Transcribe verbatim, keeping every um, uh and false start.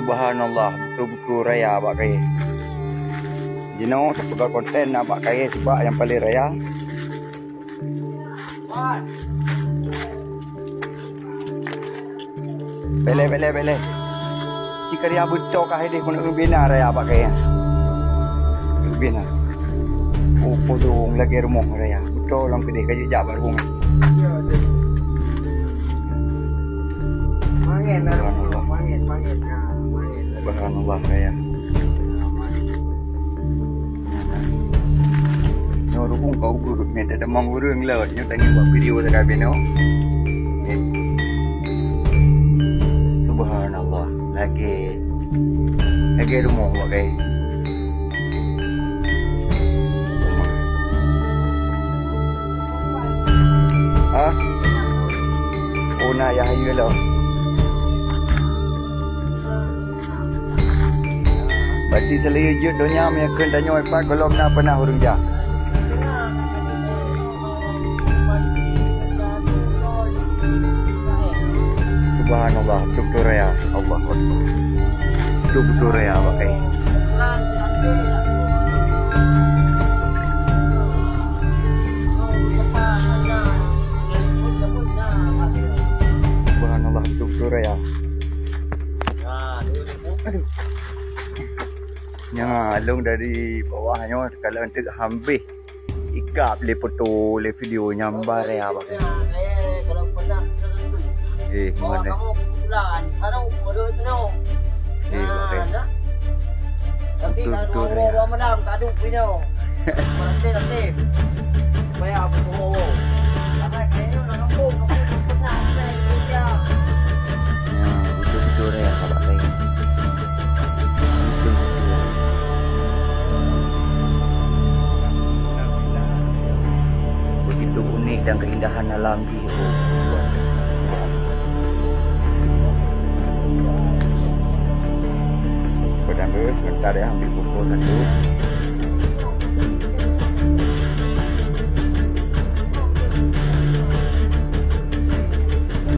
Subhanallah, beutôi-beutôi raya bak kayèe. Jinoe tapeugah konten na bak kayèe sibak nyang paleng raya. Beleh, beleh, beleh. Ci karya beutôi kah idéh keuneuk ubé na raya bak kayèe. Ubé na. Oh, podong lagèe rumoh raya. Beutôi lam keudéh ka jijak bak rumoh. Mangen lah, mangen, mangen, ha, mangen. Subhanallah, raya. Nyoe rukung kau urut ni, tak ada mang urang lah. Nyoe tadi buat video tak habis nyoe. Eh. Subhanallah, lagi, lagi rumoh buat kayak. Ha? Oh, na yah ayu lah. Berarti seuleuheue jeuet donya meunyoe kheun tanyoe pat gohlom na peunah ureueng jak. Subhanallah, beutôi-beutôi raya. Allahu Akbar. Beutôi-beutôi raya bak kayèe. Subhanallah, beutôi-beutôi raya. Aduh. Nyan, lôn dari bawah nyoe, kalau enteuk hambéh ikab lé foto, lé video nyang baré abang. Eh, mana? Eh, abang. Betul, betul, ya. Tapi kalau dua malam tak ada punya. Berarti nanti. Supaya aku bawa. Karena kayaknya orang kampung, kampung pernah, pernah, pernah. Ya, betul-betul ya, abang. Begitu unik dan keindahan alam di, oh, luar biasa. Padahal sebentar ya, ambil foto satu.